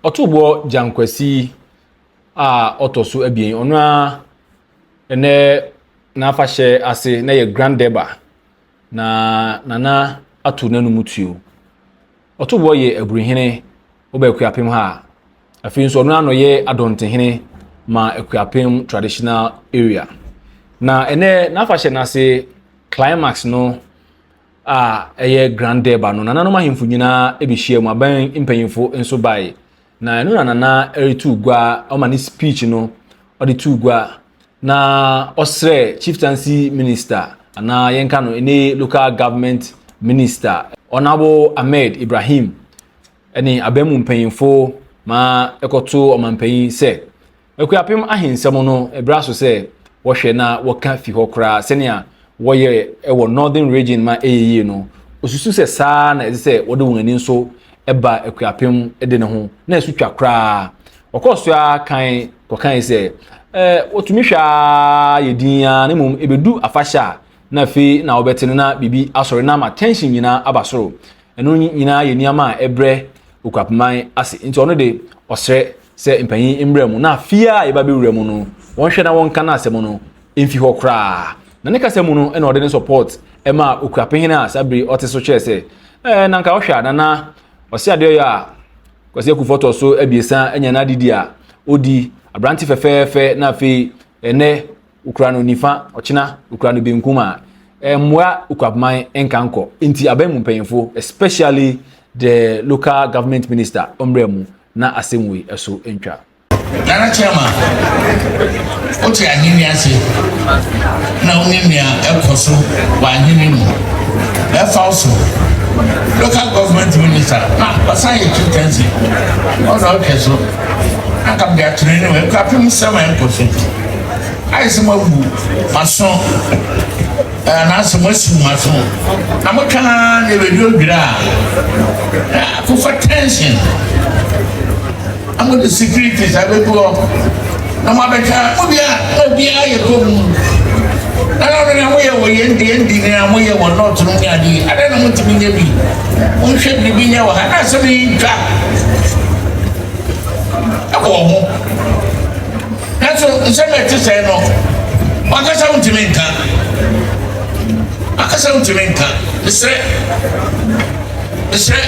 Ɔtoboɔ Gyankwasi a ɔtɔ so abien, ɔno ara ɛnɛ n'afahyɛ ase na yɛ Grand Durbar na Nana ato n'anum tuo. Ɔtoboɔ yɛ Aburuhene wɔ Akuapem ha a, afei nso ɔno ara na ɔyɛ Adɔntehene ma Akuapem traditional area. Na ɛnɛ n'afahyɛ no ase climax no a ɛyɛ Grand Durbar no, nananom ahemfo nyinaa bɛhyia mu, aban mpanyimfo nso bae. Na ɛno na Nana retu gua, ɔma ne speech no, ɔde tu gua na ɔsrɛ Chieftaincy Minister anaa yɛnka no ɛne Local Government Minister Honourable Ahmed Ibrahim ne aban mu mpanyimfo ma ɛkɔto ɔmanpanyin sɛ Akuapem ahensɛm no ɛberɛ aso sɛ wɔhwɛ na wɔka fi hɔ koraa sɛnea wɔyɛ wɔ Northern Region ma ɛyɛ yie no. Osusu sɛ saa na ɛsɛ sɛ wɔde wɔn ani nso ba Akuapem de ne ho na ɛso twa koraa. Ɔkɔɔ so ara kan kɔkae sɛ, ɛɛ wɔtumi hwɛ ara yɛ din ara na mmom ɛbɛdu afahyɛ a na afei na wɔbɛte no na biribi asɔre na ama tension nyinaa aba soro. Ɛno nyinaa yɛ nneɛma a ɛbrɛ Okuapeman ase. Nti ɔno de ɔsrɛ sɛ mpanyin mmra mu na afei a yɛba bɛwura mu no wɔnhwɛ na wɔnka no asɛm no mfi hɔ koraa. Na ne kasa mu no na ɔde ne support ɛma Okuapehene a saa bere ɔte so kyerɛ sɛ ɛɛ na nka ɔhwɛ a Nana ɔse adeɛ ɔyɛ a Kwasi Akufo tɔ so abiɛsa anya n'adedi a odi aberante fɛfɛɛfɛ na afei ɛnɛ okura no nifa ɔkyena okura no benkum a ɛmmoa Okuapeman nka nkɔ. Nti aban mu mpanyinfo, especially the local government minister, ɔmmra mu na asɛm wei ɛso ntwa. Nana Chairman, wote ahenni ase na wonim nea ɛkɔ so wɔ ahenni mu. Ɛfa wo so. Local government minister na ɔsan yɛ chieftaincy. Ɔna ɔhwɛ so. Anka mede ato n'anim Akuapem nsɛm a ɛkɔ so. Ayɛ sɛ moabu m'aso anaasɛ moasiw m'aso na motwa ara na ɛbɛdu odwira a akɔfa tension. Na mode securities abɛgu hɔ na moabɛka mo bia na obiara yɛ kɔm na na ɔno nea moyɛ wɔ yɛn deɛ ndi nea moyɛ wɔ north no ne adeɛ adɛn na montumi nyɛ bi? Monhwɛ biribi nyɛ wɔ ha na asɛm yi ntwa ɛwɔ ho. Nanso nsɛm a ɛte sɛɛ no wankasa wontumi nka, wankasa wontumi nka. Mesrɛ, mesrɛ.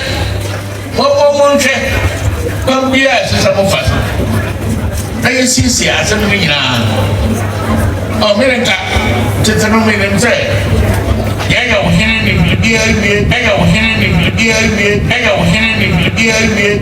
Mommɔ monhwɛ kwan biara a ɛsɛ sɛ mofa so na yɛsiesie asɛm no nyinaa. Ɔ, me nka tete no menim sɛ yɛyɛ wo hene ne biribiara wie, ɛyɛ wo hene ne biribiara wie, ɛyɛ wo hene ne biribiara wie.